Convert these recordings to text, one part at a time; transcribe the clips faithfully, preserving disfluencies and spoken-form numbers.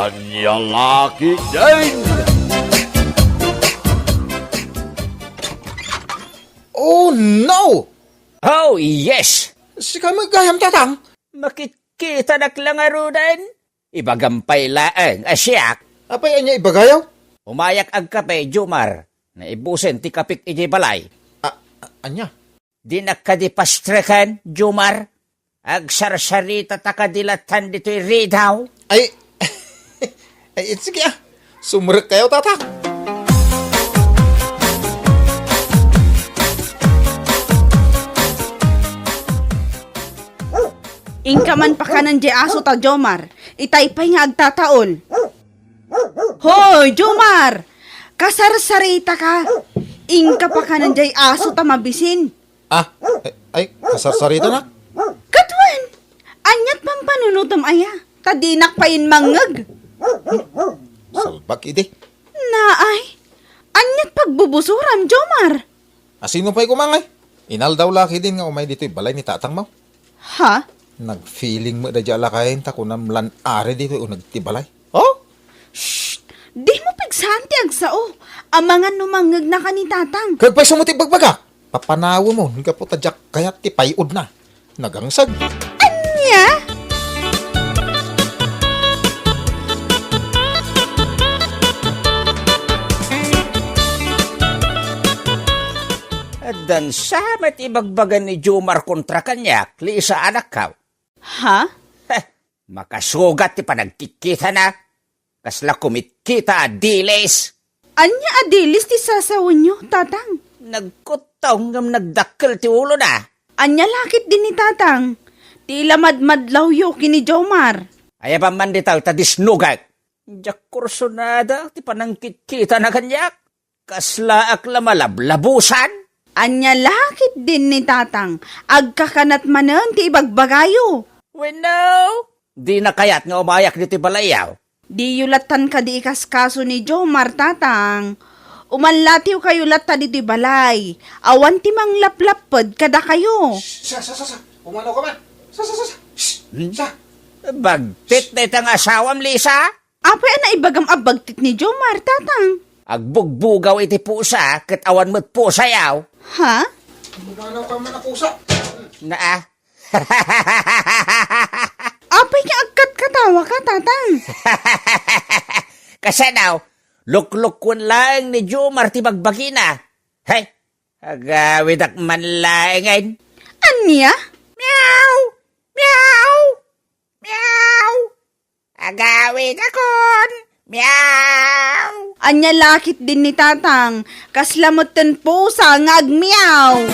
Ania la ketdin? Oh, no! Oh, yes! Sika met gayam, Tatang? Makitkitanak la ngaruden. Ibagam pay laeng a siak. Apay ania ibagayo? Umayak agkape, Jomar. Naibusen ti kapek idiay balay. A-, a-, ania? Dinak kadi pastreken, Jomar? Agsarsaritata kadi lattan ditoy ridaw? Ay, ay, sige, ah. Sumrekkayo, Tatang. Inka man pakanen diay aso ta, Jomar. Itay pay nga agtataol. Hoy, Jomar! Kasarsaritaka. Inka pakanen diay aso ta mabisin. Ah, ay, ay, kasarsaritana? Ket wen, aniat pampanunotem aya? Ta dinak pay mangngeg. Salbag idi. Naay, aniat pagbubusuram, Jomar? Asino pay koma ngay? Inaldaw la ketdin nga umay ditoy balay ni tatangmo. Ha? Nagfeeling met daydiay a lakayen ta kunam lan ari ditoy uneg ti balay. Oh? Shh! Dimo pigsaan ti agsao. Amangan no mangngegnaka ni Tatang. Kagpayso met ti ibagbagak. Papanawemon gapu ta diak kayat ti pay-odna. Nagangsag. Ania? Addan sa met ibagbaga ni Jomar kontra kaniak, Lisa, anakko. Ha? Heh, makasugat ti panagkitkitana. Kasla kumitkita a dilis. Ania a dilis ti sasawenyo, Tatang? Nagkuttong ngem nagdakkel ti ulona. Ania la ketdin ni Tatang? Ti ila madmadlawyo ken ni Jomar. Ayaban man ditaw ta disnogak. Diak kursunada ti panangkitkitana kaniak. Kaslaak la malablabusan? Ania la ketdin ni Tatang? Agkakanat manen ti ibagbagayo. Wenno, dina kayat nga umayak ditoy balayyo. Diyo lattan kadi ikaskaso ni Jomar, Tatang. Umanlatiwkayo latta ditoy balay. Awan ti manglaplapped kadakayo. Sa, sa, sa, sa. Umanoka man. Sa, sa, sa, sa. Shh. Hmm? Sa. Bagtit dayta nga asawam, Lisa? Apay a naibagam a bagtit ni Jomar, Tatang? Agbugbugaw iti pusa ket awan met pusayo. Ha? Umanoka man a pusa. Naa. Apay nga agkatkatawaka, Tatang? Kasano? Luklukkuen laeng ni Jomar ti bagbagina. Hey, agawidak man laengen. Ania? Meow! Meow! Meow! Agawidakon! Meow! Ania la ketdin ni Tatang? Kasla metten pusa nga agmeow.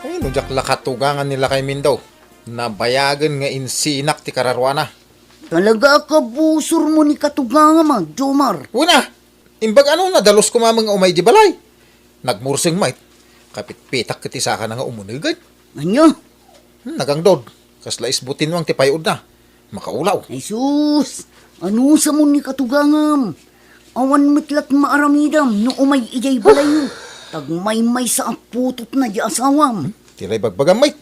Ay, no diak la katugangan ni Lakay Mindo. Nabayagen nga insinak ti kararuana. Talaga a kabusormo ni katugangam, Jomar. Wen a, imbag ano, nadalus koma nga umay di balay. Nagmurseng met, kapitpitak ket ti sakana nga umunegen. Ania? Hmm, nagangdod. Kasla isbutinwang ti pay-odna. Makaulaw. Ay sus! Anusamon ni katugangam? Awan met lat maaramidam no umay idiay balayyo. Tagmaymaysa a putotna di asawam. Hmm? Ti la ibagbagam met.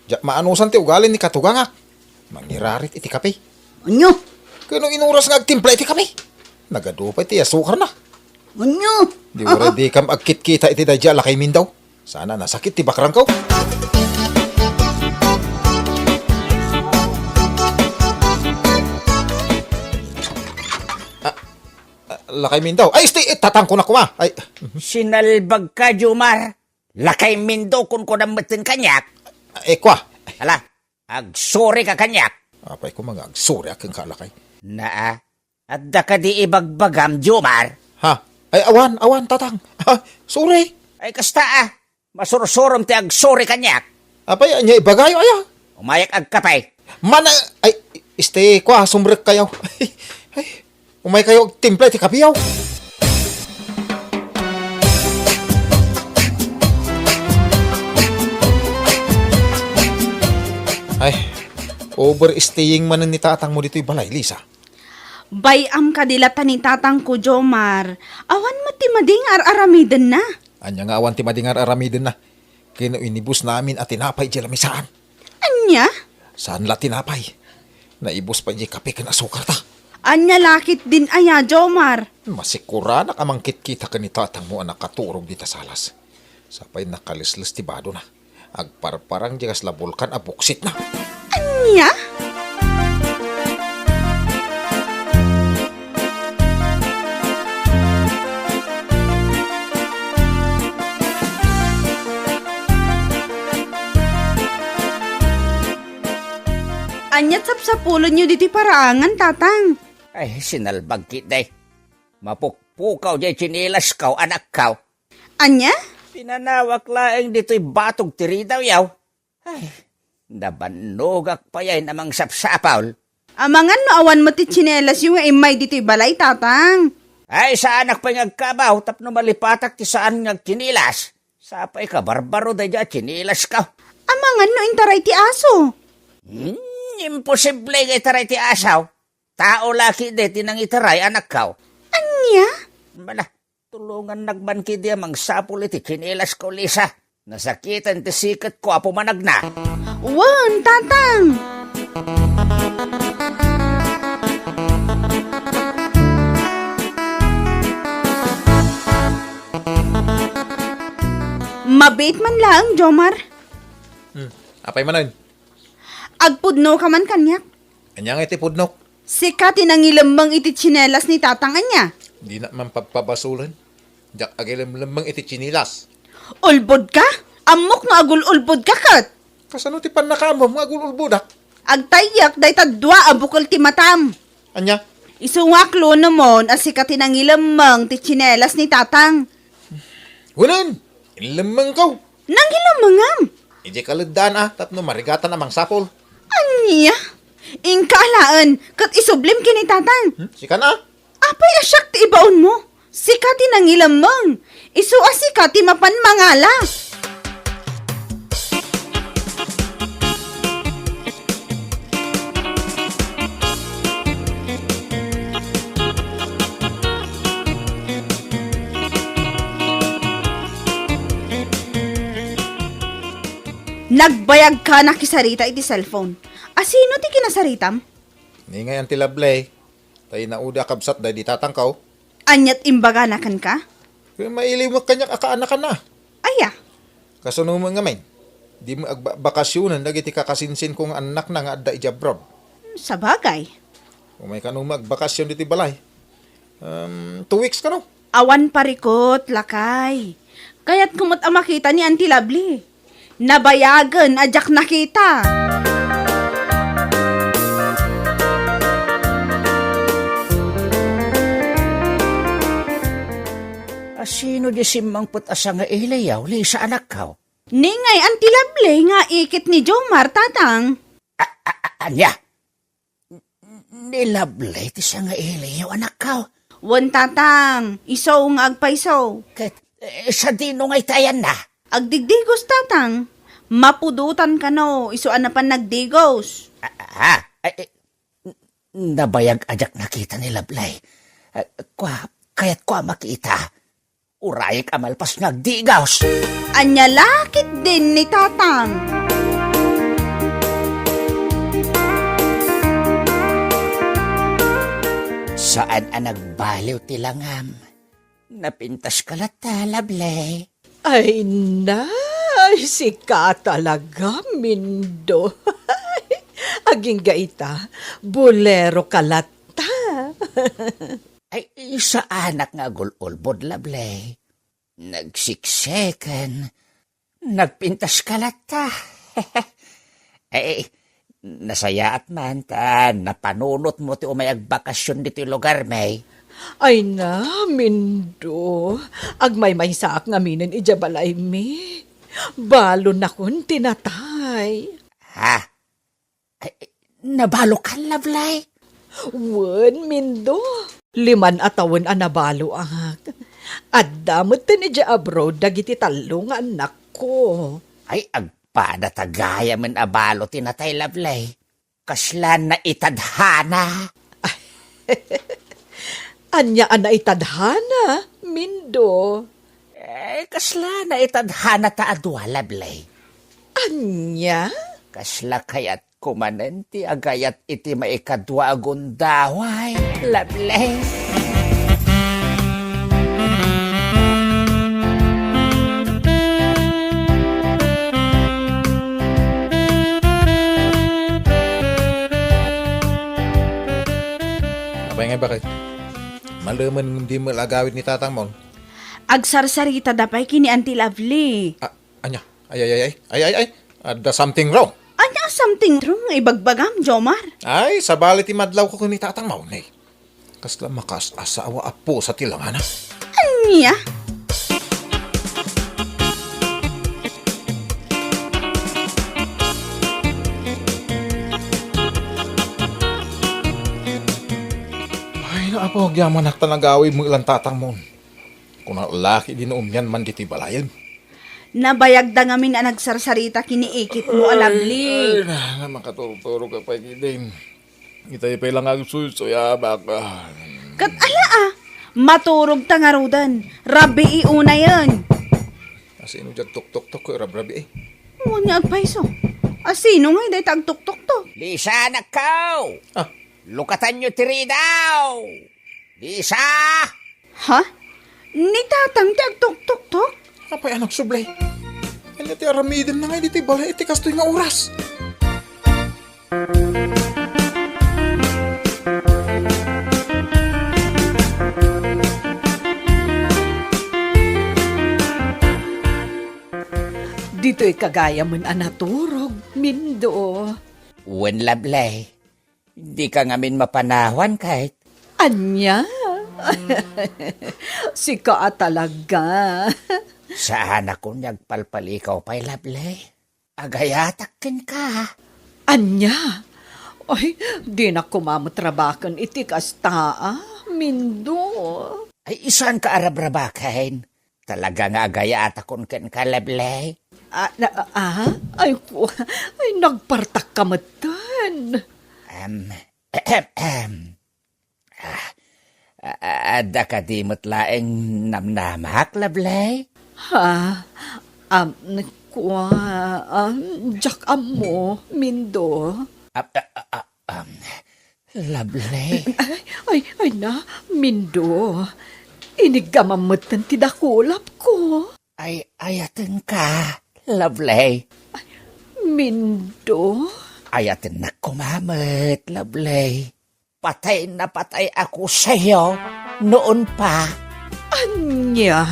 Diak maanusan ti ugali ni katugangak. Mangirarit iti kape. Ania? Ken no inuras nga agtimpla iti kape, nagadu pay ti asukarna. Ania? Di uray dikam agkitkita iti daydiay a Lakay Mindo. Sana nasakit ti bakrangko. Ah, ah, Lakay Mindo. Ay, isti, eh, tatangko na kuma. Ay. Sinalbagka, Jomar. Lakay Mindo, kunkunam metten kaniak. Eh, kua. Ala, agsurika kaniak. Apay ko nga agsuriak kenka, Lakay. Naa, adda kadi ibagbagam, Jomar? Ha? Ay, awan, awan, tatang. Ha? Sorry. Ay, kasta, ah. Masursurom ti agsuri kaniak. Apay, ania ibagayo, aya? Umayak agkape. Mana, ay, este, kua, sumrekkayo. Ay, ay, umaykayo agtimpla iti kapeyo. Ay, overstaying manen ni tatangmo ditoy balay, Lisa. Bay-am kadi latta ni tatangko, Jomar. Awan met ti madi nga ar-aramidenna. Ania nga awan ti madi nga ar-aramidenna? Ken no inibusna amin a tinapay idiay lamisaan. Ania? Saan la tinapay. Naibus pay idiay kape ken asukarta. Ania la ketdin aya, Jomar? Masikuranak a mangkitkita ken ni tatangmo a nakaturog dita salas. Sapay nakalesles ti badona. Agparparang idiay kasla bulkan a buksitna. Ania? Ania sapsapulenyo ditoy paraangan, Tatang? Ay, sinalbag ketdi. Mapukpukaw diay tsinilasko, anakko. Ania? Pinanawak laeng ditoy batog ti ridawyo. Ay, nabannogak pay a mangsapsapul. Amangan no awan met ti tsinelasyo nga immay ditoy balay, Tatang. Ay, saanak pay nga agkabaw tapno malipatak ti saan nga agtsinilas. Sapay kabarbaro daydiay a tsinilasko. Amangan no intaray ti aso. Hmm, imposible nga itaray ti aso. Tao la ketdi ti nangitaray, anakko. Ania? Bala, tulongannak man ketdi a mangsapul iti tsinilasko, Lisa. Nasakiten ti siketko a pumanagna. Wen, Tatang! Mabiit man laeng, Jomar. Hmm, apay manen? Agpudno ka man kaniak. Ania nga iti pudnok? Sika ti nangilemmeng iti tsinelas ni Tatang, ania? Dinak man pagpabasolen. Diak agilemmeng iti tsinelas. Ulbod ka? Ammok no agul-ulbod ka ket. Kasano ti pannakaammo nga agul-ulbodak? Agtayek dayta dua a bukel ti matam. Ania? Isu nga aklonemon a sika ti nangilemmeng ti tsinelas ni Tatang. Wen, inlemmengko. Nangilemmengam? Idiay kaleddaan a tapno marigatan a mangsapul. Ania? Inka alaen, ket isublim ken ni Tatang. Hmm? Sika na? Apay a siak ti ibaonmo? Sika ti nangilemmeng. Isu a sika ti mapan mangala. Nagbayagka nakisarita iti cellphone. Asino ti kinasaritam? Ni ngay Auntie Lovely, tay naudi a kabsat daydi tatangko. Aniat imbagana kenka? Ket mailiw met kaniak a kaanakanna. Aya? Kasano met ngamin? Dimo agbabakasionen dagiti kakasinsinko nga annakna nga adda idiay abroad. Sabagay. Umay kano met agbakasion ditoy balay. Um, two weeks kano? Awan parikut, lakay. Kayatko met a makita ni Auntie Lovely. Nabayagen a diak nakita. Asino di simmangpet a sangailiyo, Lisa, anakko? Ni ngay Auntie Lovely nga ikit ni Jomar, Tatang. A-, a-, a-, ania? Ni Lovely ti sangailiyo, anakko? Wen, Tatang, isu nga agpayso. Ket, eh, sadino nga itayanna? Agdigdigos, Tatang. Mapudotan kano, isu a napan nagdigos. Ah, ah, ay, eh, n-, nabayag a diak nakita ni Lovely. Ah, kua, kayatko a makita. Urayek a malpas nga agdigos. Ania la ketdin ni Tatang? Saan a nagbaliw ti langam. Napintaska latta, Lovely. Ay, nay, sika talaga, Mindo. Agingga ita, bolero ka latta. Ay, saanak nga agul-ulbod, Lovely. Nagsikseken, nagpintaska latta. Eh, nasayaat man ta napanunotmo ti umay agbakasion ditoy lugarmi. Ay na, Mindo, agmaymaysaak ngaminen idiay balaymi. Balonakon ti natay. Ha? Ay, nabalokan, Lovely? Wen, Mindo. Liman a tawen a nabaloak. Adda met ti idiay abroad dagiti tallo nga annakko. Ay, agpada ta gayamen a balo ti natay, Lovely. Kasla naitadhana. Ay, Ania a naitadhana, Mindo? Eh, kasla naitadhana ta a dua, Lovely. Ania? Kasla kayatko manen ti agayat iti maikadua a gundaway, Lovely. Apay ngay, bakit? Malemen ngem di met agawid ni tatangmon. Agsarsarita da pay ken ni Auntie Lovely. Ah, ania? Ay, ay, ay, ay. Ay, ay, ay. Adda something wrong. Ania something wrong? Ibagbagam, Jomar. Ay, sabali ti madlawko ken ni tatangmon, eh. Kasla makas-asawa a pusa ti langana. Ania? Ay, naapo, agyamanak ta nagawid mo ilan tatangmon. Kuna laki di naunian man ditoy balayen. Nabayagda ngamin a nagsarsarita ken ni ikitmo a Lovely. Ay, na, na, makaturturog ka pay, Kidin. Itay pay lang agsuysuyamak. Ket ala a, maturogta ngaruden. Rabii unayen. Asino diay agtuktuktok ket rabrabii? Wen nga agpayso. Asino ngay dayta agtuktuktok? Lisa, anakko! Ah. Lukatanyo ti ridaw! Lisa! Ha? Ni tatang ti agtuktuktok? Apay a nagsublay? Ania ti aramidenna ngay ditoy balay iti kastoy nga oras? Ditoy ka gayamen a naturog, Mindo. Wen, Lovely. Dika ngamin mapanawan ket. Ania? Sika a talaga. Saanakon nga agpalpalikaw pay, Lovely. Agayatak kenka. Ania? Ay, dinak koma met rabaken iti kasta, a, Mindo. Ay, saanka a rabrabaken? Talaga nga agayatakon kenka, Lovely. Ah, na, ah, ay, ku-, ay, nagpartakka metten. Em, ah, a-, a-, adda kadi met laeng namnamak, Lovely? Ha? Am, kua-, am, diak ammo, Mindo. Ah, ah, ah, ah, am, Lovely. Ay, ay, ay na, Mindo. Iniggamam metten ti dakulapko. Ay, ayatenka, Lovely. Ay, Mindo. Ayatennak koma met, Lovely. Patay na patay ako sa'yo noon pa. Ania?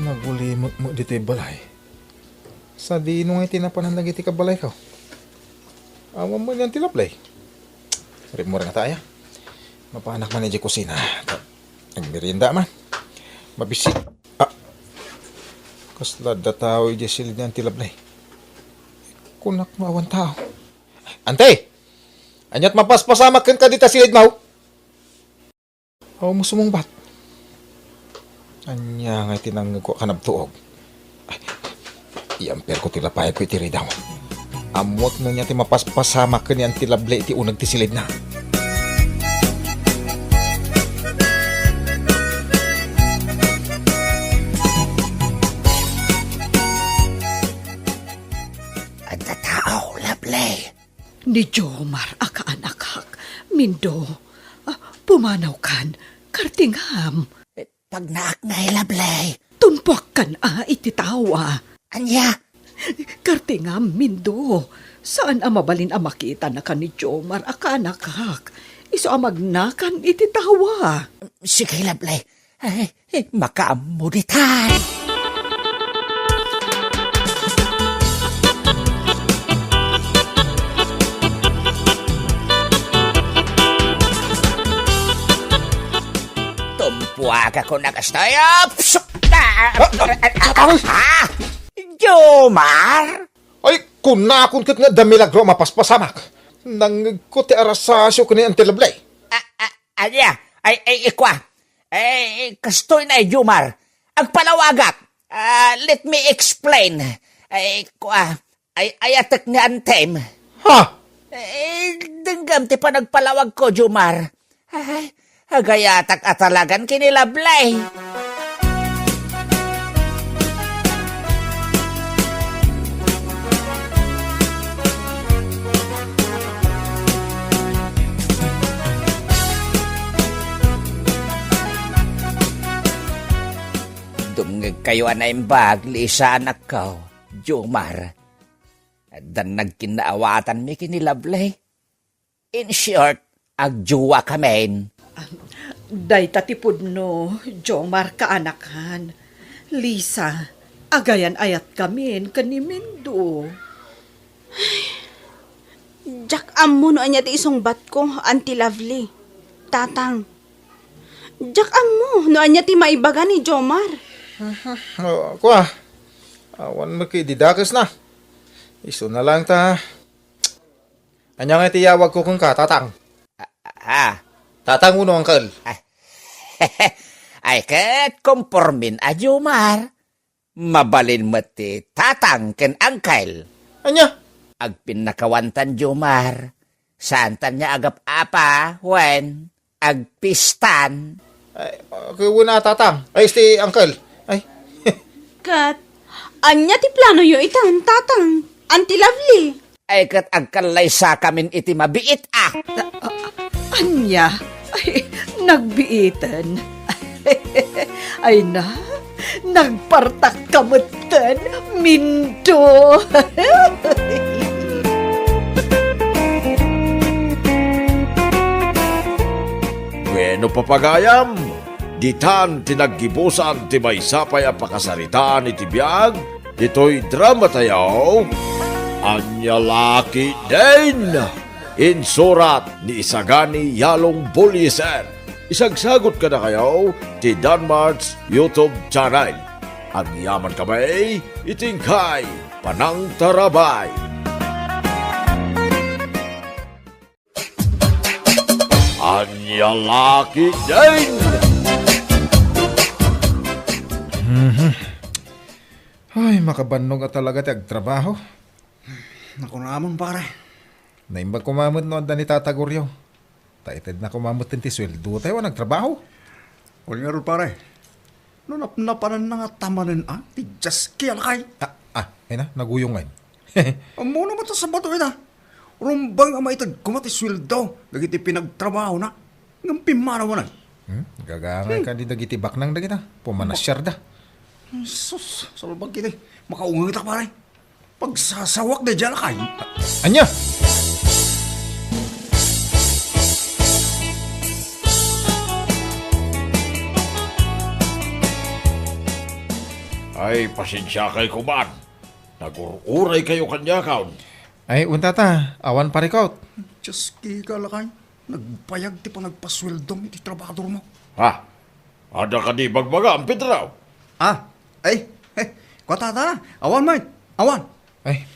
Nagulimekmo ditoy balay. Sadino ngay ti napanan dagiti kabalayko? Awan man yan ti Lovely. Rimmuar ngata aya. Mapanak man idiay kusina. Agmerienda man. Mabisi-, ah. Kasla adda tao idiay silid ni Auntie Lovely. Kunak no awan tao. Auntie! Ania't mapaspasamak kenka dita silidmo? Awan mo sumungbat. Ania ngay ti nangngegko a kanabtuog? Ay, iamperko ti lapayko iti ridaw. Ammok no ania ti mapaspasamak ken ni Auntie Lovely iti uneg ti silidna. Adda tao, Lovely. Ni Jomar a kaanakak, Mindo. Ah, pumanawkan, kartingam. Eh, pagnaak ngay, Lovely. Tunpuakkan a iti tawa. Ania? Kartingam, Mindo. Saan a mabalin a makitannaka ni Jomar a kaanakak. Isu a magnakan iti tawa. Sige, Lovely. Ay, eh, makaammo ditan. Tumpuagakon a kastoy. Ups! Ah! Ah! Ah! Ah! Jomar? Ay, kunakon ket nga adda milagro a mapaspasamak. Nangngegko ti arasasio ken ni Auntie Lovely. Ah, ah, ania? Ay, ay, ikua. Eh, kastoy na, Jomar. Agpalawagak. Ah, let me explain. Ay, kua, ay, ayatek nga antem. Ha? Eh, denggam ti panagpalawagko, Jomar. Ay, agayatak a talagan ken ni Lovely. Dumngegkayo a naimbag, Lisa, anakko, Jomar. Addan nagkinnaawatanmi ken ni Lovely. In short, agjowa kamin. Dayta ti pudno, Jomar, kaanakan. Lisa, agayan-ayat kamin ken ni Mindo. Diak ammo no ania ti isungbatko, Auntie Lovely. Tatang. Diak ammo no ania ti maibaga ni Jomar. Oh, kua. Awan met idi dakesna. Isuna lang ta. Ania ngay ti iyawagko kenka, Tatang? Ah, ah. Tatang wenno Uncle? Ah. Ay, ket kompormin a, Jomar. Mabalin met ti Tatang ken Uncle. Ania? Agpinnakawantan, Jomar. Saantan nga agap-apa wen agpistan. Ay, ket wen a, Tatang. Ay, isti, Uncle. Ay. Ket, ania ti planoyo itan, Tatang? Auntie Lovely? Ay, ket agkallaysakamin iti mabiit a. A-, a-, ania? Ay, nagbiiten. Ay na, nagpartakka metten, Mindo. Bueno, papagayam, ditan ti naggibusan ti maysa pay a pakasaritaan iti biag ditoy dramatayo, Ania La Ketdin. Insurat ni Isagani Yalong Bullieser. Isagsagut kadakayo ti Danmart's YouTube channel. Agyaman kami iti inkay panangtarabay. Ania La Ketdin. Mhm. Ay, makabannog a talaga ti agtrabaho. Nakunamon, pare. Naimbag koma met no adda ni Tata Goryo. Ta itedna koma met ti sueldo tayo a nagtrabaho. Wen ngarud, pare. No napnapananna nga tamanen a, ti jet ski a lakay. Ah, ah, ay na, naguyong ngay. Ammono met a sabato ita. Rumbeng a maited koma ti sueldo dagiti pinagtrabahona. Ngem pimmanaw manen. Hmm? Gagangay ka di dagiti baknang dagita. Pumanasiarda. Sus, salbag iti. Makaungetak, pare. Pagsasawak daydiay a lakay. Ania? Ay, pasensiakay koman. Nagur-uray kayo kaniakon. Ay, unta ta. Awan parikot. Jet ski ka, lakay. Nagbayag ti panagpasueldom iti trabadormo. Ha? Adda kadi bagbagam, Pedro? Ah, ay, eh, kua, Tata, awan met, awan. Ay,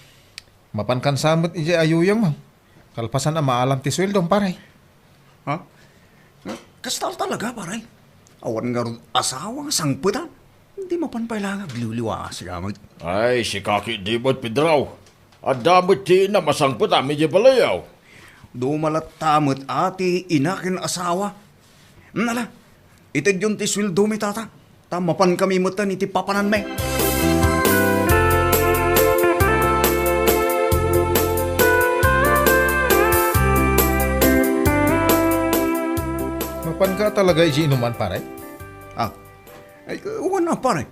mapankan sa met idiay ayuyongmo. Kalpasan a maalam ti sueldom, pare. Ha? Kasta talaga, pare. Awan ngarud asawa nga sangpetan. Di mapan pay la nga agliwliwa, sika met. Ay, sika ketdi met, Pedro. Adda met ti inam a sangpetam idiay balayyo. Dumalatta met a ti ina ken asawa. Nala, itedyon ti sueldomi, Tata, ta mapankami metten iti papananmi. Mapanka talaga idiay inuman, pare? Ah, ay, wen a, pare.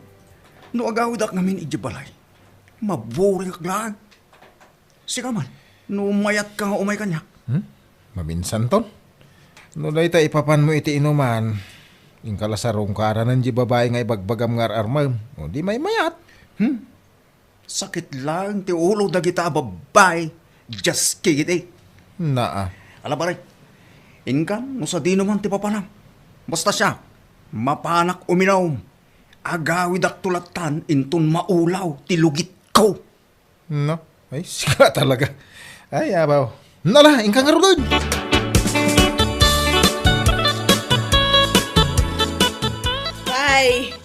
No agawidak ngamin idiay balay, maboringak laeng. Sika man, no mayatka nga umay kaniak. Hmm? Maminsanton? No dayta ipapanmo iti inuman, inka la sarungkaranen diay babai nga ibagbagam nga ar-armem, o di maymayat. Hmm? Sakit laeng ti ulo dagita a babai, jet ski iti. Naa. Ala, pare, inkan no sadino man ti papanam. Basta siak, mapanak uminom. Agawidakto lattan inton maulaw ti lugitko. No? Ay, sika talaga. Ay, abaw. Nala, inka ngaruden.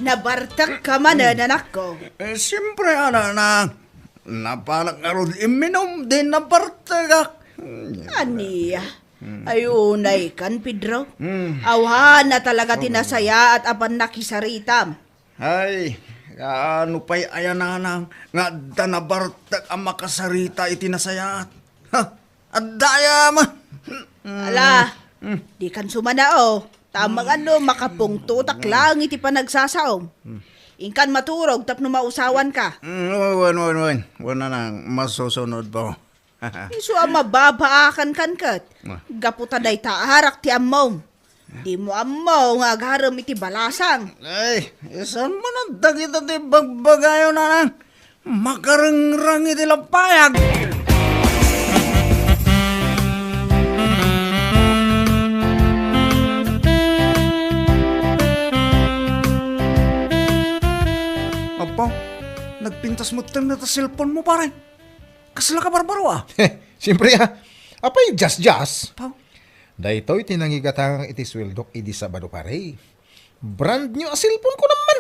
Nabartekka manen, anakko. Eh, siempre, a, nanang. Napanak ngarud imminum, di nabartekak. Ania? Ay, unay kan, Pedro. Hmm. Awan a talaga ti nasayaat a pannakisaritam. Ay, kaano pay aya, nanang, nga adda nabartek a makasarita iti nasayaat? Ha? Adda aya man. Ala, di kan sumanao. Tamang ano, makapungtotak lang iti panagsasaom. Inkan maturog tapno mausawanka. Mm, wen, wen, wen. Wen, nanang, masusunod po. Isu a mababaakan kan ket. Ah. Gapu ta dayta arak ti ammom. Dimo ammo nga agarem iti balasang. Ay, isan man dagita ti bagbagayo, nanang. Makarengreng iti lapayag. Apo, nagpintas met ten ta cellphone mo, pare. Kasla ka barbaro, a. Siyempre, a. Apay, just, just. Apo. Daytoy ti nangigatang iti sueldok idi Sabado, pare. Brand new a cellphone ko naman.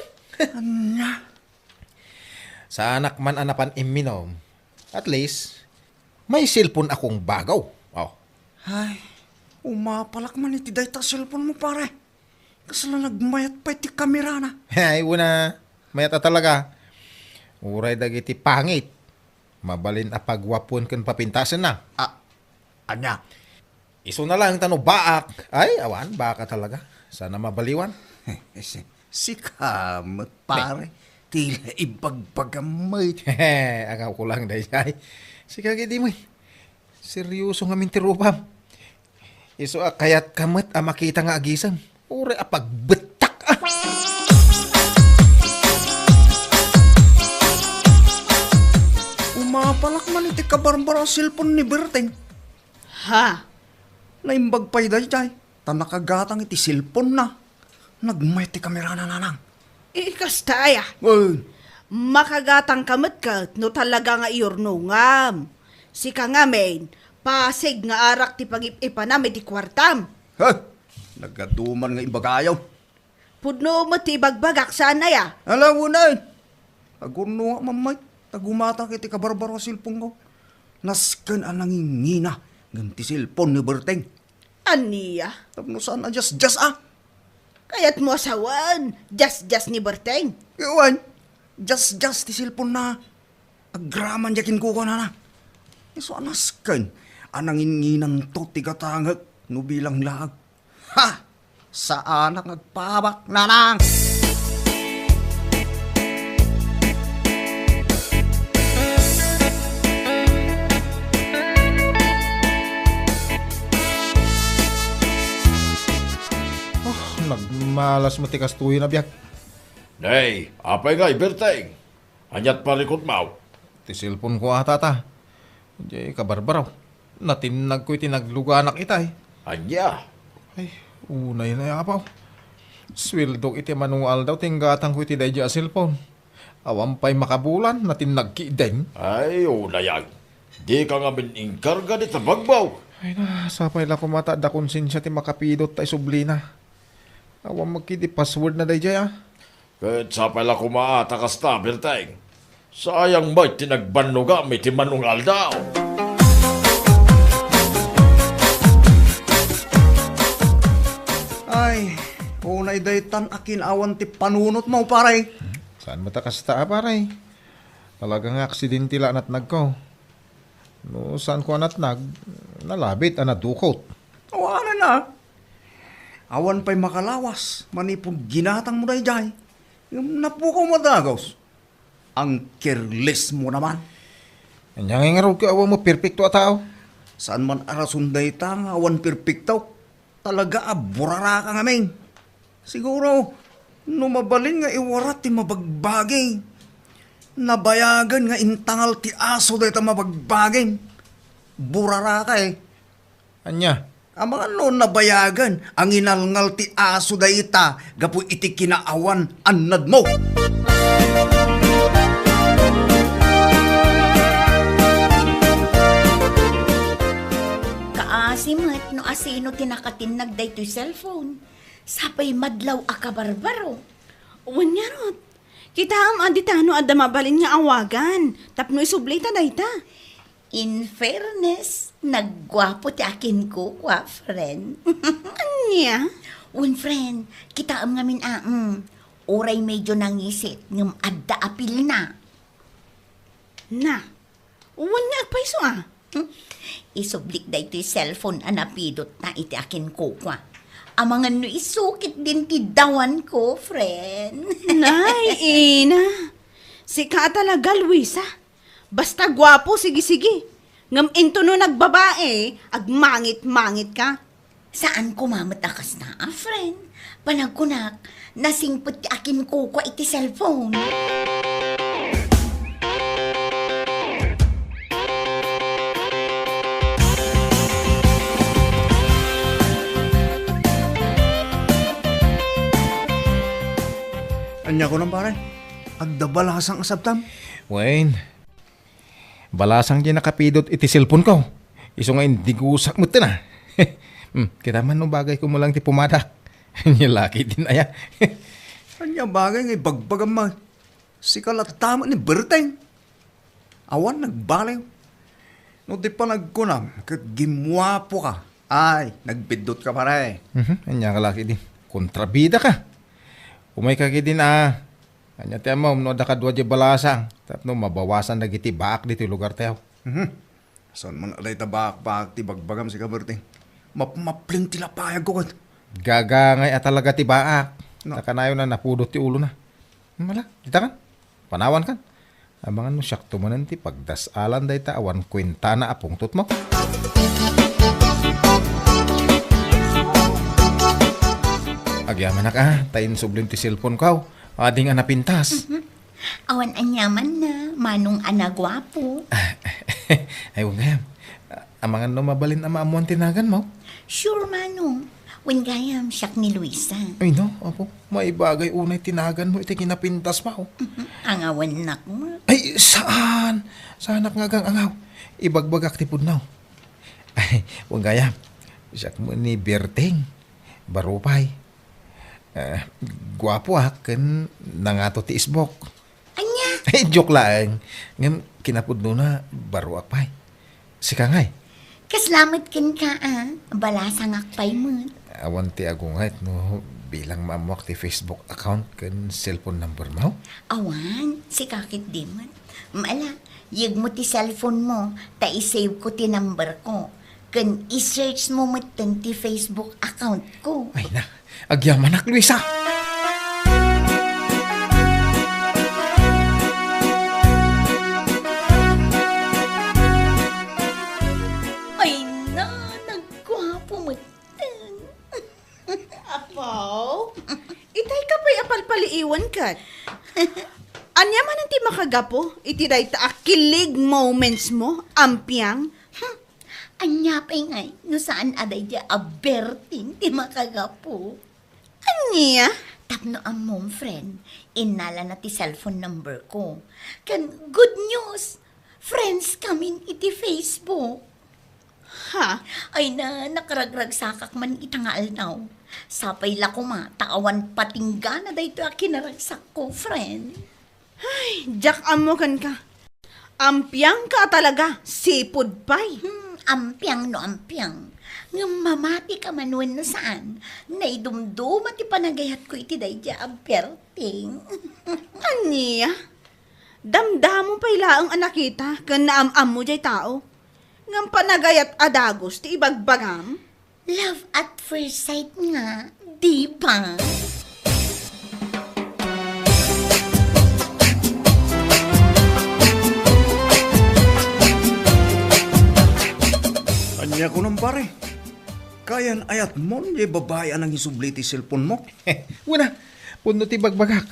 Ania? Saanak man a napan imminom, at least, may cellphone akong bagaw. Oh. Ay, umapalak man iti dayta cellphone mo, pare. Kasla nagmayat pay ti kamerana. Ay, una, mayat a talaga. Uray dagiti pangit, mabalin a pagwapuan ken papintasenna. Ah, ania? Isu na lang ta no baak. Ay, awan, baak a talaga. Sana mabaliwan. Si-, sika met, pare. Tila ibagbagam met. Hehe, angawko lang daydiay. Sika gidi met. Seryoso ngamin ti rupam. Isu a kayatka met a makita nga agisem. Uray a pagbettak, a. Umapalak man iti kabarbaro a cellphone ni Berteng. Ha? Naimbag pay daydiay, ta nakagatang iti cellphone-na. Nagmayat ti kamerana, nanang. Ikasta aya? Wen. Makagatangka met ket no talaga nga iyurnongam. Sika ngamin, pasig nga arak ti pangip-ipanam iti kuartam. He! Nagaduman nga ibagayo. Pudno met ti ibagbagak, saan aya? Ala, unay. Agurno nga mamay, ta gumatak iti kabarbaro a cellphone-ko. Nasken a nangingina ngem ti cellphone ni Berteng. Ania? Tapno saan a just-just, a? Kayatmo a sawen, just-just ni Berteng? Wen, just-just ti cellphone-na. Agraman diay kenkuana. Isu a nasken a nanginginanto ti gatangek no bilang laeng. Ha! Saanak nga agpaabak, nanang! Oh, nagmalas met ti kastoy a biag. Nay, apay nga, Berteng? Aniat parikutmaw? Ti cellphone ko a, tata. Diay kabarbaro. Natinnagko iti nagluganak itay. Ania? Ay, unay na, apo. Sueldok iti mano nga aldaw ti inggatangko iti daydiay a cellphone. Awan pay makabulan, natinnag ketdin. Ay, unay ay. Dika ngamin inkarga dita bagbaw. Ay na, sapay la koma ta adda konsensia ti makapidot ta isublina. Awan met ketdi password-na daydiay, a. Ket sapay la koma a ta kasta, Berteng. Sayang met ti nagbannogam iti mano nga aldaw. Ay, unay daytan a kinaawan ti panunotmo, pare. Saan met a kasta, a, pare? Talaga nga aksidente la a natnagko. No saanko a natnag, nalabit a nadukot. Awanen a. Awan pay makalawas manipud ginatangmo daydiay. Ngem napukaw a dagus. Ang careless mo naman. Ania ngay ngarud ket awan mo perpekto a tao? Saan man a rason dayta nga awan perpekto. Talaga a buraraka ngamin. Siguro, no mabalin nga iwarat ti mabagbagi, nabayagen nga intangal ti aso dayta mabagbagi. Buraraka, e. Ania? Amangan no nabayagen a nginalngal ti aso dayta gapu iti kinaawan a natnagmo. Kaasi met no asino ti nakatinnag daytoy cellphone. Sapay madlaw a kabarbaro. Wen ngarud, kitaem a di tano adda mabalin nga awagan tapno isubli ta dayta. In fairness, nagguapo ti akinkukua, friend. Ania? Wen, friend, kitaem ngamin a, mm, uray medyo nangisit ngem adda apilna. Na, wen nga agpayso a. Hmm? Isublik daytoy cellphone a napidotna iti akinkukua. Amangan no isu ketdin ti dawanko, friend. Nay, ina. Sika a talaga, Luisa. Basta guapo, sige-sige. Ngem intono nagbabae, agmangit-mangitka. Saanko met a kasta, a friend. Panagkunak, nasingpet ti akinkukua iti cellphone. Ania kunam, pare? Adda balasang a sabtam? Wen, balasang ti nakapidot iti cellphone ko. Isu nga indigusak metten a. Hmm, kita man no bagay ko mo lang ti pumadak. Ania la ketdin aya. Ania bagay nga ibagbagam man? Sika latta met ni Berteng. Awan nagbaliw. No di panagkunam ket gimmuapoka. Ay, nagbiddut ka, pare. Mhm, ania ka la ketdin? Kontrabida ka. Umay ka ketdin a. Ania ti ammom no adda kadua diay balasang tapno mabawasan dagiti baak ditoy lugartayo? Mhm. Saan man a dayta baak-baak ti bagbagam, sika Berteng? Mapmapleng ti lapayagko ket. Gagangay a talaga ti baak. No. Ta kanayon a napudot ti ulona. Mala, dita kan? Panawan kan? Amangan no siakto manen ti pagdas-alan dayta awan kuentana a pungtotmo. Agyamanak a, ta insublim ti cellphone ko. Adi nga napintas. Mhm. Awan aniamanna, manong a naguapo. Ay, wen gayam. Amangan no mabalin a maammuan ti naganmo? Sure, manong. Wen gayam, siak ni Luisa. Ay, no, apo. Maibagay unay ti naganmo iti kinapintasmo. Mhm. Angawannak met. Ay, saan? Saanak nga agang-angaw. Ibagbagak ti pudno. Ay, wen gayam. Siak met ni Berteng. Baro pay. Eh, guapoak ken nangato ti isbok. Ania? Eh, joke laeng. Ngem kinapudnona, baroak pay. Sika ngay? Kasla met kenka a, balasangak pay met. Awan ti agunget no bilang maammoak ti Facebook account ken cellphone number mo? Awan, sika ketdi met. Mala, yegmo ti cellphone mo, ta i-save ko ti number ko. Ken i-search mo metten ti Facebook account ko. Ay na, agyamanak, Luisa! Ay na, nagguapo metten. Apo, itay ka pay a palpaliiwen ket. Ania manen ti makagapu iti dayta a kilig moments mo, ampiang? Hmm. Ania pay ngay no saan a daydiay a Berting ti makagapu? Ania? Tapno ammom, friend, innalana ti cellphone number ko. Ken good news, friends kamin iti Facebook. Ha? Ay na, nakaragragsakak man ita nga aldaw. Sapay la koma ta awan patinggana daytoy a kinaragsakko, friend. Ay, diak ammo kenka. Ampiang ka talaga, sipud pay. Hmm, ampiang no ampiang. Ngem mamati ka man wenno saan, naidumduma ti panagayatko iti daydiay a Berting. Ania? Damdamo pay laeng a nakita ken naam-ammo diay tao. Ngem panagayat a dagus ti ibagbagam? Love at first sight nga, di ba? Ania kunam, pare? Kayan-ayatmon diay babai a nangisubli ti cellphone mo? Wen a, pudno ti bagbagak.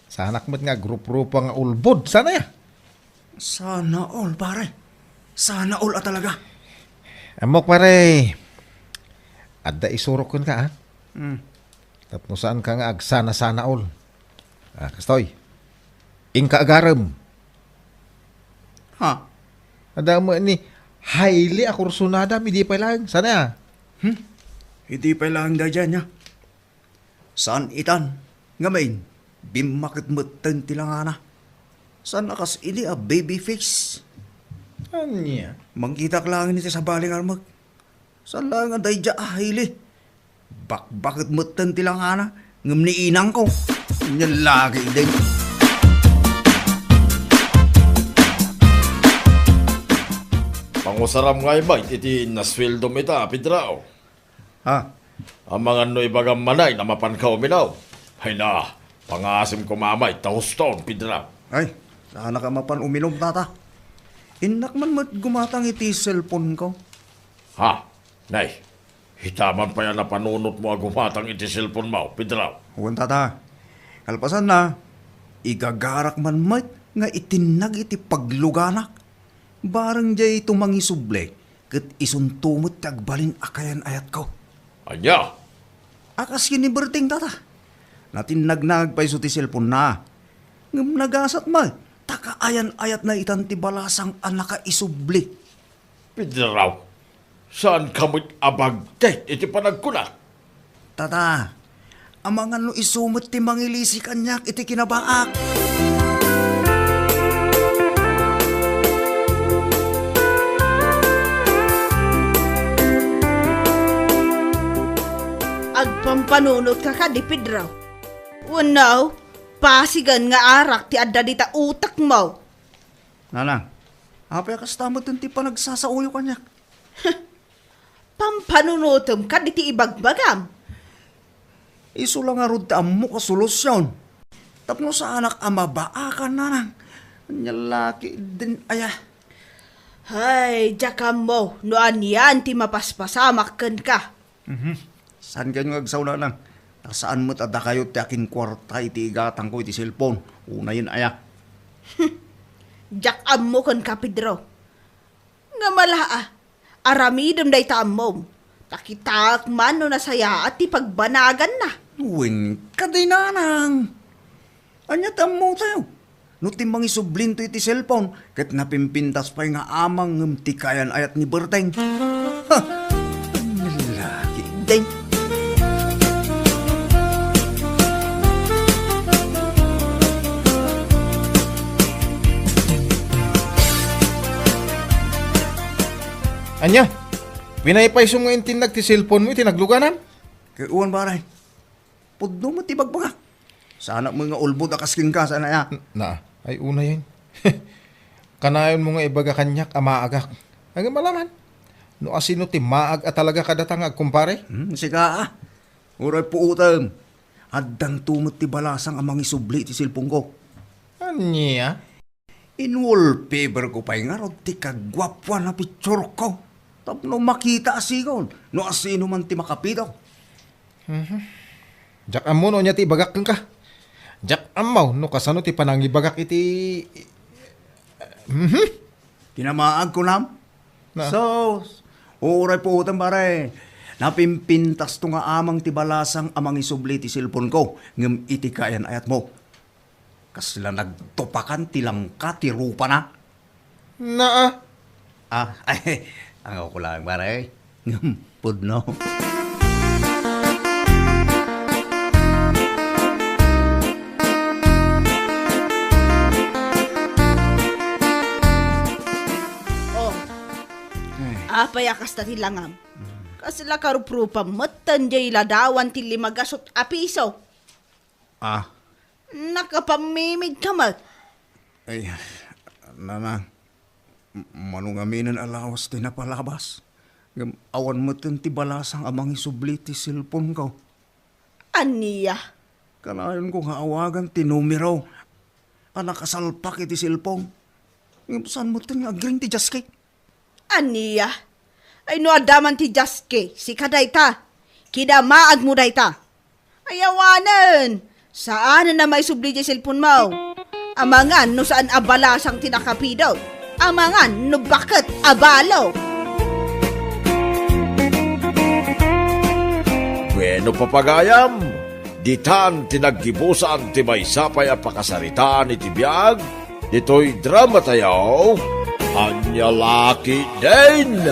Saanak met nga agruprupa nga ulbod. Saan aya? Sana all, pare. Sana all a talaga. Ammok, pare. Adda isurok kenka, a? Hmm. Tapno saanka nga agsana-sana all. A, kastoy. Inka agarem. Ha? Adda met ni Hailey a kursunadam, idi pay laeng. Saan aya? Hmm? Idi pay laeng daydiay, ania? Saan itan? Ngamin, Bimmaketmetten ti langana. Saan a kas idi a baby face. Ania? Mangkitak laeng iti sabali nga armek. Saan laeng a daydiay a Hailey. Bakbaketmetten ti langana, ngem ni inangko. Ania lagi idi. Pangusaram ngay met iti nasueldom ita, Pedro. Ha? Amangan no ibagam manen a mapanka uminom. Ay na, pangasim koma met ta huston, Pedro. Ay, saanak a mapan uminom, tata. Innak man met gumatang iti cellphone ko. Ha? Nay, ita man pay a napanunotmo a gumatang iti cellphone mo, Pedro. Wen, tata. Kalpasanna, igagarak man met nga itinnag iti pagluganak. Bareng diay ito mangisubli, ket isunto met ti agbalin a kayan-ayatko. Ania? A kas ken ni Berteng, tata. Natinnagna pay isu ti cellphone na. Ngem nagasat met, ta kaayan-ayatna itan ti balasang a nakaisubli. Pedro, saanka met a bagtit iti panagkunak? Tata, amangan no isu met ti mangilisi kaniak iti kinabaak. Agpampanunotka kadi, Pedro? Wenno, pasigen nga arak ti adda dita utekmo? Nanang, apay a kasta met ti panagsasaoyo kaniak? Pampanunotem kadi ti ibagbagam. Isu la ngarud ti ammok a solusion. Tapno saanak a mabaakan, nanang. Ania la ketdin aya? Hay, diak ammo no anian ti mapaspasamak kenka. Mhm. Saan kayo nga agsaw, nanang? Ta saan met a dakayo ti akinkuarta iti igatangko iti cellphone. Unayen aya. Diak ammo kenka, Pedro. Ngem ala, aramidem dayta ammom. Ta kitaek man no nasayaat ti pagbanaganna. Wen, kadi, nanang. Ania ti ammotayo? No ti mangisublinto iti cellphone, ket napimpintas pay nga amang ngem ti kayan-ayat ni Berteng. Ha! Lalaki, day. Ania? Pinaypaysom nga intinnag ti cellphone mo iti nagluganan? Kay uwan, pare. Pudno met ti bagbagak. Saanak met nga ulbod a kas kenka, saan aya? Na, ay unayen. Kanayonmo nga ibaga kaniak a maagak. Ngem ala man. No asino ti maag a talaga kadata nga agkumpare? Hmm, sika, ah. Uray puotem. Addanto met ti balasang a mangisubli iti cellphone ko. Ania? In-wallpaper ko pay ngarud ti kaguapuan a picture ko. Tapno makita a sigon no asino man ti makapidaw. Mhm. Diak ammo no ania ti ibagak kenka. Diak ammo no kasano ti panangibagak iti, mhm. Kinamaag, kunam? Na. So, uray puotem, pare. Napimpintasto nga amang ti balasang a mangisubli ti cellphone ko, ngem iti kayan-ayatmo. Kasla nagtupakan ti langka ti rupana. Naa. Ah, ay, angawko laeng, pare. Ngem pudno. Oh. Ay. Apay a kasta ti langam? Mm. Kasla karuprupam metten diay ladawan ti lima gasut a piso. Ah. Nakapammimig ka met. Ay, nanang, m-, mano ngaminen a lawas ti napalabas. Ngem awan metten ti balasang a mangisubli ti cellphone ko. Ania? Kanayonko nga awagan ti numero a nakasalpak iti cellphone. Ngem saan metten nga agring ti jaske. Ania? Ay no adda man ti jaske, sika dayta. Kinamaagmo dayta. Ay awanen, saanen a maisubli diay cellphone mo. Amangan no saan a balasang ti nakapidaw. Amangan no baket a balo. Bueno, papagayam, ditan ti naggibusan ti maysa pay a pakasaritaan iti biag ditoy dramatayo, Ania La Ketdin.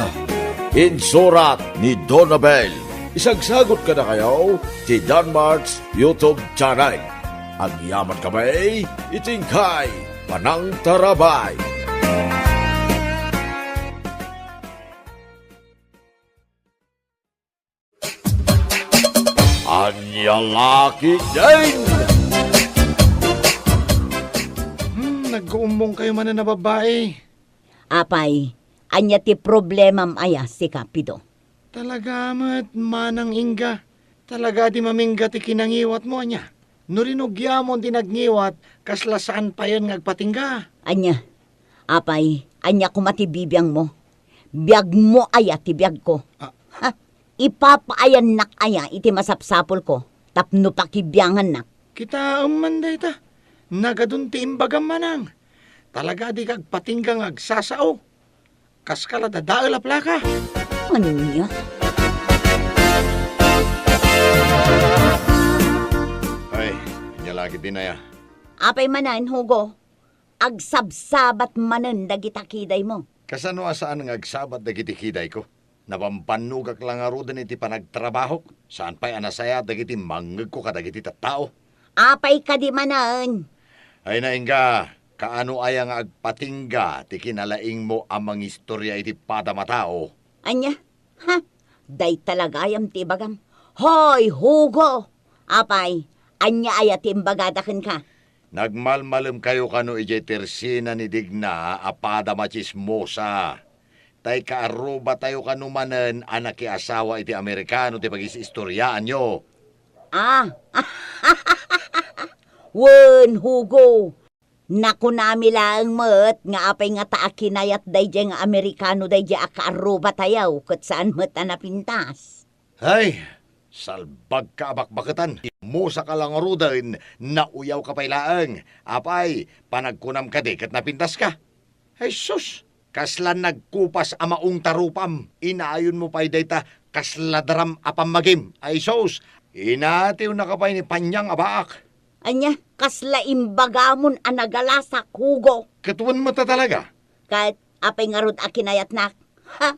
Insurat ni Donabel. Isagsagot kadakayo ti Danmart's YouTube channel. Agyaman kami iti inkay panangtarabay. Ania la ketdin? Hmm, nagguummong kayo manen a babbai. Apay, ania ti problemam aya, sika, Pido? Talaga met, Manang Inga. Talaga di mamingga ti kinangiwatmo, ania? No rinugiamon ti nagngiwat, kasla saan payen nga agpatingga. Ania? Apay, ania koma ti bibiangmo? Biagmo aya ti biagko? Ah. Ha? Ipapaayannak aya iti masapsapulko tapno pakibiangannak? Kitaem man dayta. Nagadun ti imbagam, Manang. Talaga di kagpatingga nga agsasao. Kaska la dadael a plaka. Ania? Ay, ania la ketdin aya? Apay manen, Hugo, agsabsabat manen dagita kidaymo. Kasano a saan nga agsabat dagiti kidayko? Nabambannogak la ngaruden iti panagtrabahok. Saan pay a nasayaat dagiti mangngegko kadagiti tattao. Apay kadi manen? Ay na, Inga, kaano aya nga agpatingga ti kinalaingmo a mangistorya iti padam a tao? Ania? Ha? Dayta la gayam ti ibagam. Hoy, Hugo! Apay, ania aya ti imbagada kenka? Nagmalmalemkayo kano idiay tersina ni Digna a padam a tsismosa. Tay kaarrubatayo kano manen a nakiasawa iti Amerikano ti pagis-istoriaanyo. Ah. Wen, Hugo. Nakunami laeng met nga apay ngata a kinayat daydiay nga Amerikano daydiay a kaarrubatayo ket saan met a napintas. Ay, salbagka a bakbaketan. Tsismosaka la ngaruden, nauyawka pay laeng. Apay, panagkunam kadi ket napintaska? Ay sus, kasla nagkupas a maong ta rupam. Inayonmo pay dayta kasla daram a pammagim. Ay sus, inatiwnaka pay ni Panyang a baak. Ania, kasla imbagamon a nagalasak, Hugo? Ket wen met a talaga? Ket apay ngarud a kinayatnak? Ha?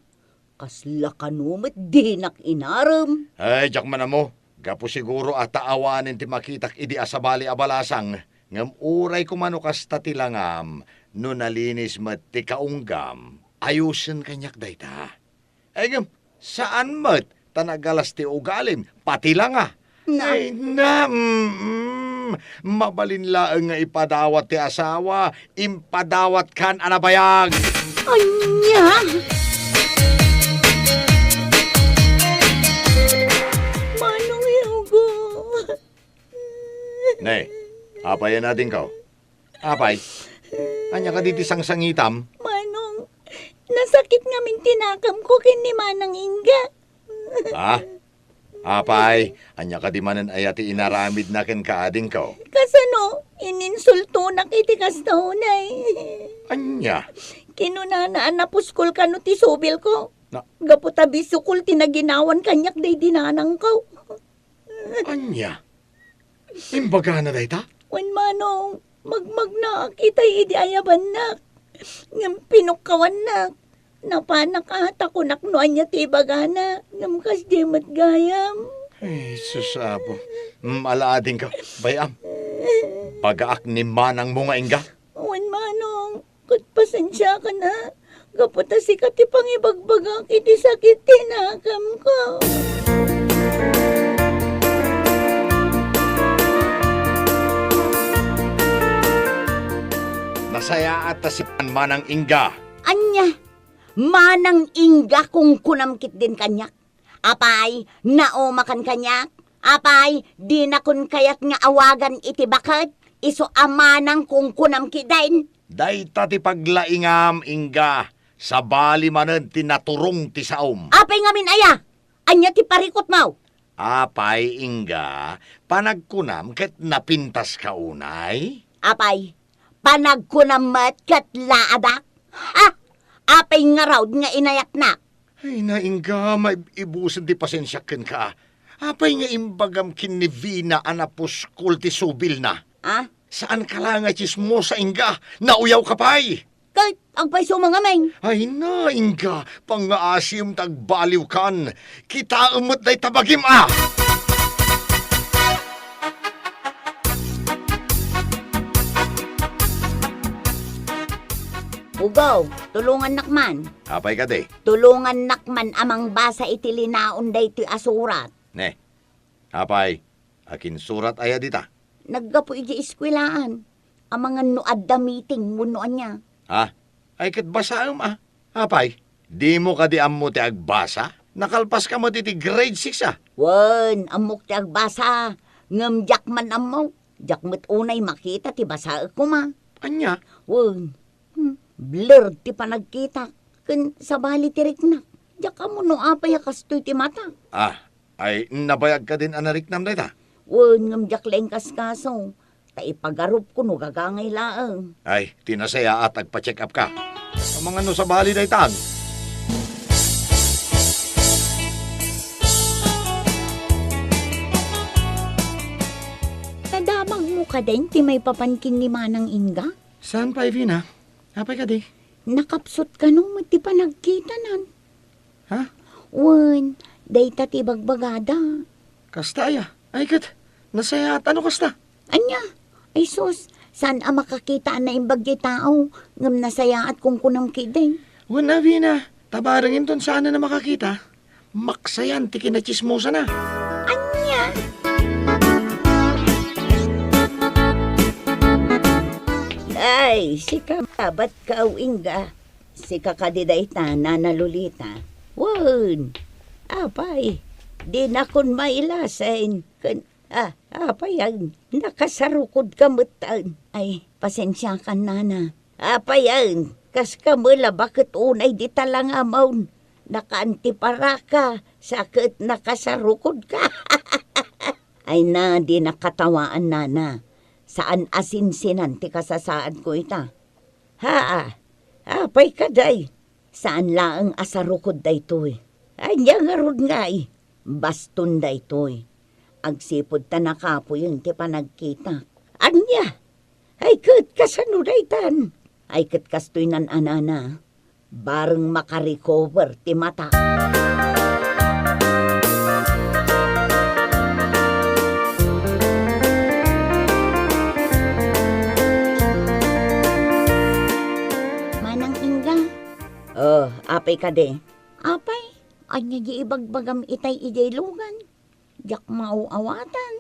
Kasla kano met dinak inarem? Ay, diak man ammo. Gapu siguro a ta awanen ti makitak idi a sabali a balasang, ngem uray koma no kasta ti langam, no nalinis met ti kaunggam, ayosen kaniak dayta. Ay, ngem, saan met ta nagalas ti ugalim, pati langa. Na. Ay, na, mm, mabalin laeng nga ipadawat ti asawa, impadawatkan a nabayag. Ania? Manong Hugo. Ne, apay a nadingkaw? Apay, ania kadi ti sangsangitam? Manong, nasakit ngamin ti nakamko ken ni Manang Inga. Ah? Apay, ania kadi manen aya ti inaramidna kenka, adingko? Kasano, ininsultonak iti kasta unay. Ania? Kinunana a napuskol kano ti subilko. Na- Gapu ta bisukol ti naginawan kaniak daydi nanangko. Ania? Imbagana dayta? Wen, Manong, magmagnaak itay idi ayabannak. Ngem pinukkawannak. Napanak a ta kunak no ania ti ibagana, ngem kasdi met gayam. Ay, sus, Apo. Mm, ala, adingko. Bay-am. Bagaak ni manangmo nga ingga. Wen, Manong. Ket pasensiakan a, gapu ta sika ti pangibagbagak iti sakit ti nakamko. Nasayaat ta sikan, Manang Inga. Ania? Manang Inga, kunkunam ketdin kaniak? Apay, naumakan kaniak? Apay, dinakon kayat nga awagan iti baket? Isu a manang kunkunam ketdin. Dayta ti paglaingam, ingga. Sabali manen ti naturong ti saom. Apay ngamin aya? Ania ti parikutmo? Apay, ingga, panagkunam ket napintaska unay? Apay, panagkunam met ket laadak? Ha? Apay ngarud nga inayatnak? Ay, naingga, maib-ibusen ti pasensiak kenka. Apay nga imbagam ken ni Vina a napuskol ti subilna? Ah? Saanka la nga tsismosa, ingga? Nauyawka pay! Ket agpayso ngamin. Ay, naingga, pangngaasim ta agbaliwkan. Kitaem met dayta bagim a! Hugo, tulongannak man. Apay kadi? Tulongannak man a mangbasa iti linaon daytoy a surat. Ne, apay, akinsurat aya dita? Naggapu iti eskuelaan. Amangan no adda meeting wenno ania. Ha? Ay, ket basaem a. Apay, dimo kadi ammo ti agbasa? Nakalpaska met iti grade six a. Wen, ammok ti agbasa. Ngem diak man ammo. Diak met unay makita ti basaek koma. Ania? Wen. Hmm. Blur ti panagkitak. Ken sabali ti riknak. Diak ammo no apay a kastoy ti mata. Ah, ay, nabayag kadin a nariknam dayta? Wen, ngem diak la inkaskaso. Ta ipagarupko no gagangay laeng. Ay, ti nasayaat, agpa-check up ka. Amangan no sabali daytan. Nadamagmo kadin ti maipapan ken ni Manang Inga? Saan pay, Vina? Apay kadi? Nakapsut kano met ti panagkitanan. Ha? Wen, dayta ti bagbagada. Kasta aya? Ay ket, nasayaat a no kasta. Ania? Ay sus, saan a makakita a naimbag ti tao, ngem nasayaat kunkunam ketdi. Wen a, Vina, ta bareng inton saanen a makakita, maksayan ti kinachismosana. Ania? Ay, sika, abatko, Inga. Sika kadi dayta, Nana Lolita. Wen, apay, dinakon mailasin. Ken, ah, apay a, nakasarukodka met. Ay, pasensiakan, Nana. Apay a, kaska met la baket unay dita la nga amon. Nakaantiparaka, sa ket nakasarukodka. Ay na, dinak katawaan, Nana. Saan a sinsinan ti kasasaadko ita. Haa, apay kadi? Saan laeng a sarukod daytoy. Ania ngarud ngay? Baston daytoy. Agsipud ta nakapuyen ti panagkitak. Ania? Ay ket kasano daytan? Ay ket kastoy nan a, Nana. Bareng makarecover ti mata. Manang Inga. Oh, apay kadi? Apay, ania di ibagbagam itay idiay lugan? Diak maaw-awatan.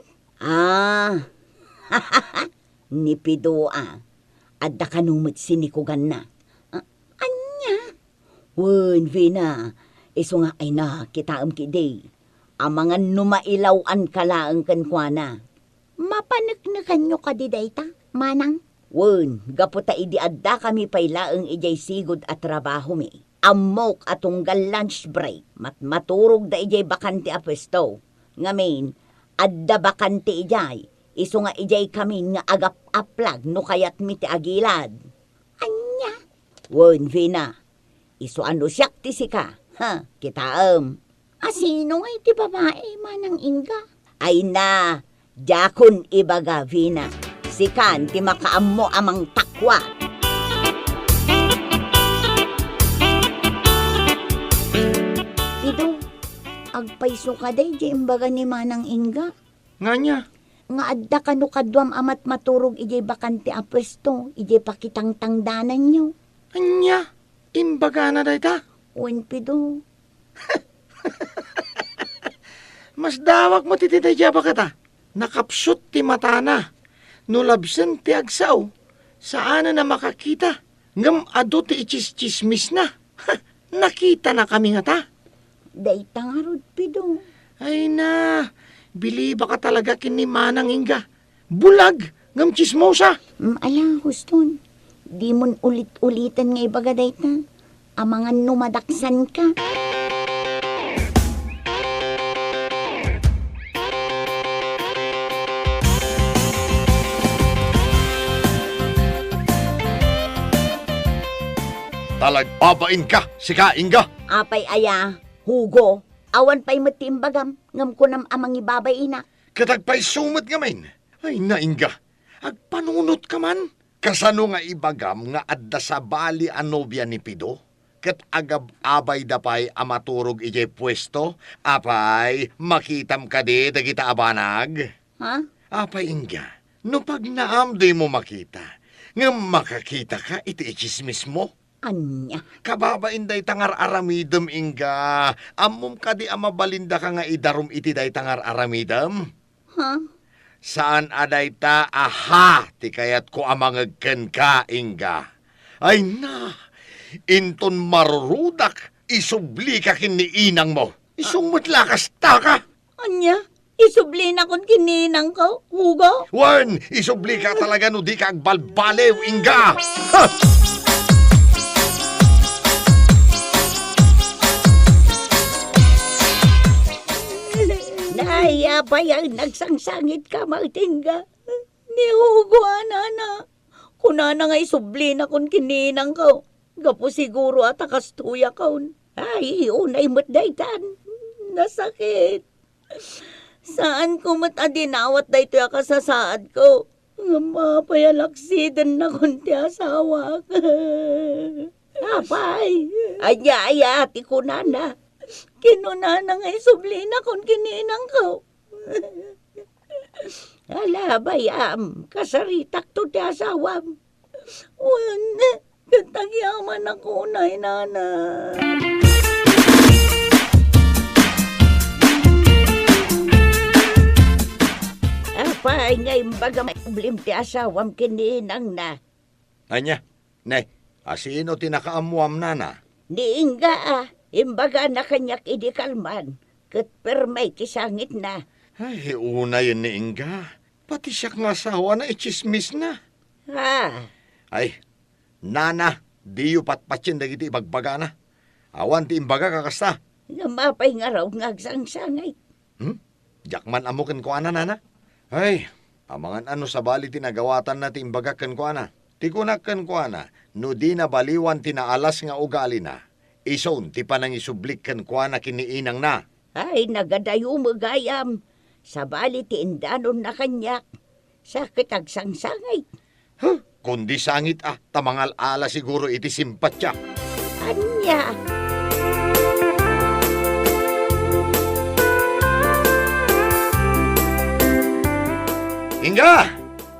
Ah, ni Pido a. Adda kano met sinikuganna. Ah, ania? Wen, Vina, isu nga ay na, kitaem ketdi. Amangan no mailaw-anka laeng kenkuana. Mapaneknekanyo kadi dayta, Manang? Wen, gapu ta idi addakami pay laeng idiay sigud a trabahomi. Ammok a tunggal lunch break, matmaturogda idiay bakante a puesto. Ngamin, adda bakante idiay, isu nga idiay kamin nga agap-aplag no kayatmi ti agilad. Ania? Wen, Vina, isu a no siak ti sika, ha, kitaem. A sino ngay ti babai, Manang Inga? Ay na, diakon ibaga, Vina. Sikan ti makaammo a mangtakwat. Pido, agpayso kadi diay imbaga ni Manang Inga. Nga ania? Nga adda kano kaduam a matmaturog idiay bakante a puesto, idiay pakitangtangdananyo. Ania? Imbagana dayta? Wen, Pido. Masdawak met iti daydiay a baketa. Nakapsut ti matana. No labsen ti agsao, saanen a makakita. Ngem adu ti itsistsismisna. Nakitanakami ngata. Dayta ngarud, Pido. Ay na, bilibaka talaga ken ni Manang Inga. Bulag ngem tsismosa. Mm, ala, huston. Dimon ulit-uliten nga ibaga dayta. Amangan no madaksanka. Talagbabainka, sika, Inga. Apay aya, Hugo, awan pay met ti imbagam, ngem kunam a mangibabainak. Ket agpayso met ngamin. Ay, naingga, agpanunotka man. Kasano nga ibagam nga adda sabali a nobia ni Pido? Ket agab-abayda pay a maturog idiay puesto? Apay, makitam kadi dagita a banag? Ha? Apay, ingga, no pagnaam dimo makita, ngem makakitaka iti itsismismo? Ania? Kababain dayta nga ar-aramidem, Inga. Ammom kadi a mabalindaka nga idarum iti dayta nga ar-aramidem? Ha? Saan a dayta a ha ti kayatko a mangeg kenka, Inga. Ay na, inton marurudak, isublika ken ni inangmo. Isu met la kasta ka. Ania? Isublinakon ken ni inangko, Hugo? Wen, isublika talaga no dika agbalbaliw, Inga. Ha! Nay, apay a nagsangsangitka, Martinga? Ni Hugo a nana, kunana nga isublinakon ken ni inangko. Gapu siguro a ta kastoyakon. Ay, unay met daytan. Nasakit. Saanko met a dinawat daytoy a kasasaadko. Ngem apay a laksidennakon ti asawak? Apay, ania aya ti kunana? Kinunana nga isublinakon ken ni inangko. Ala, bay-am, kasaritakto ti asawam. Wen, ket agyamanak unay, nana. Apay nga imbaga maiblim ti asawam ken ni inangna? Ania? Nay, a sino ti nakaammuam, nana? Ni Inga a, imbagana kaniak idi kalman, ket perme ti sangitna. Ay, unayen ni Inga. Pati siak nga asawana, itsismisna. Ah. Ay, nana, diyo patpatien dagiti ibagbagana. Awan ti imbagak a kasta. Ngem apay ngarud nga agsangsangit? Hmm? Diak man ammo kenkuana, nana. Ay, amangan a no sabali ti nagawatanna ti imbagak kenkuana. Ti kunak kenkuana, no dina baliwan ti naalas nga ugalina, isun ti panangisublik kenkuana ken ni inangna. Ay, nagadayo met gayam. Sabali ti indanonna kaniak, sa ket agsangsangit. Huh? Kundi sangit a, ta mangal-ala siguro iti simpatiak. Ania? Inga!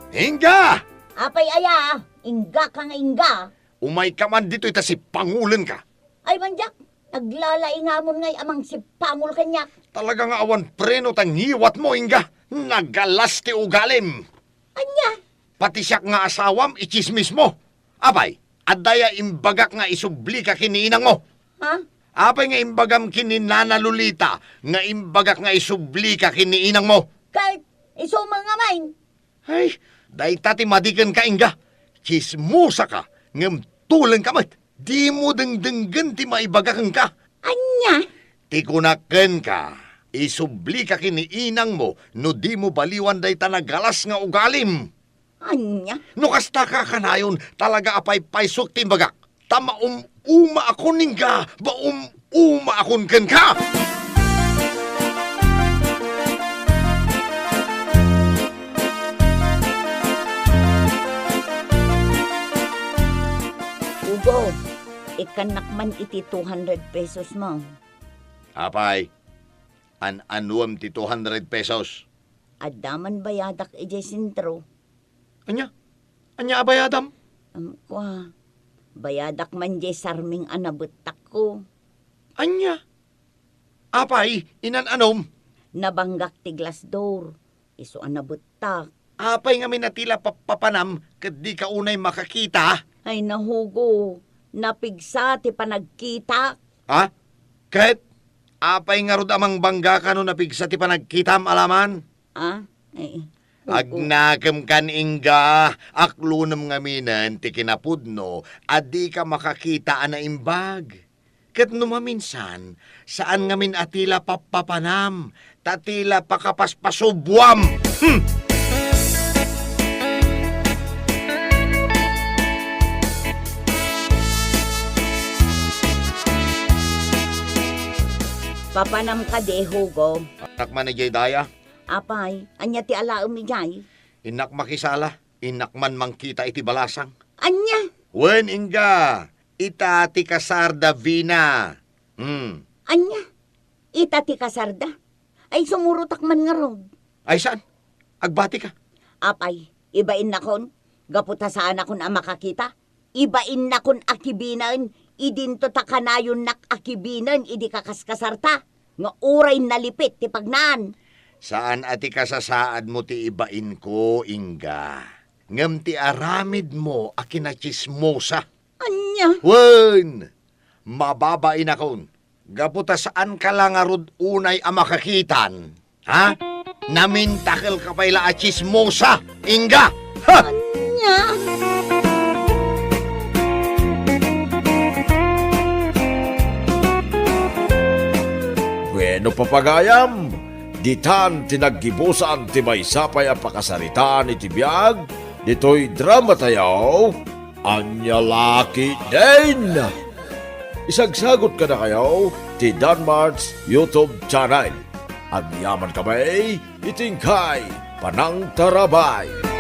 Inga! Apay aya? Inggaka nga Inga? Umayka man ditoy ta sipangulenka. Ay, mandiak, naglalaingamon ngay a mangsipangol kaniak. Talaga nga awan preno ta ngiwatmo, Inga. Nagalas ti ugalim. Ania? Pati siak nga asawam, itsismismo. Apay, adda aya imbagak nga isublika ken ni inangmo? Ha? Apay nga imbagam ken ni Nana Lolita nga imbagak nga isublika ken ni inangmo? Ket isu met ngamin. Ay, dayta ti madi kenka, Inga. Tsismosa ka, ngem tuleng ka met. Dimo dengdenggen ti maibaga kenka. Ania? Ti kunak kenka, isublika ken ni inangmo no dimo baliwan dayta nagalas nga ugalim. Ania? No kasta ka kanayon, talaga a paypaysok ti imbagak. Ta maum-umaakon, Inga, maum-umaakon kenka! Hugo, ikkannak man iti two hundred pesos mo. Apay, an-anuem ti two hundred pesos? Adda man bayadak idiay sentro. Ania? Ania a bayadam? Am, kua, bayadak man diay sarming a nabettakko. Ania? Apay, inan-anom? Nabanggak ti glass door. Isu a nabettak. Apay ngamin a ti la pappapanam ket dika unay makakita? Ay, na Hugo, napigsa ti panagkitak. Ha? Ket? Apay ngarud a mangbanggaka no napigsa ti panagkitam, alaman? Ah, eh, oo. Agnakem kan, Inga, aklonem ngaminen ti kinapudno a dika makakita a naimbag. Ket no maminsan, saan ngamin a ti la pappapanam, ta ti la pakapaspasubuam. Hmm! Papanam kadi, Hugo? Anak man idiay daya. Apay, ania ti alaem idiay? Innak makisala, innak man mangkita iti balasang. Ania? Wen, Inga, ita ti kasarda, Vina. Hmm. Ania? Ita ti kasarda? Ay, sumurotak man ngarud. Ay, saan? Agbati ka. Apay, ibainnakon, gapu ta saanakon a makakita. Ibainnakon a kibinen, idinto ta kanayonnak a kibinen idi kakaskasarta, nga uray nalipit ti pagnaan. Saan a ti kasasaadmo ti ibainko, Inga. Ngem ti aramidmo a kinatsismosa. Ania? Wen, mababainakon. Gapu ta saanka la ngarud unay a makakitan, ha? Namintakelka pay la a tsismosa, Inga! Ha! Ania? Bueno, papagayam, ditan ti naggibusan ti maysa pay a pakasaritaan iti biag ditoy dramatayo. Ania la ketdin? Isagsagot kadakayo ti Danmart's YouTube channel. Agyamankami iti inkay panangtarabay.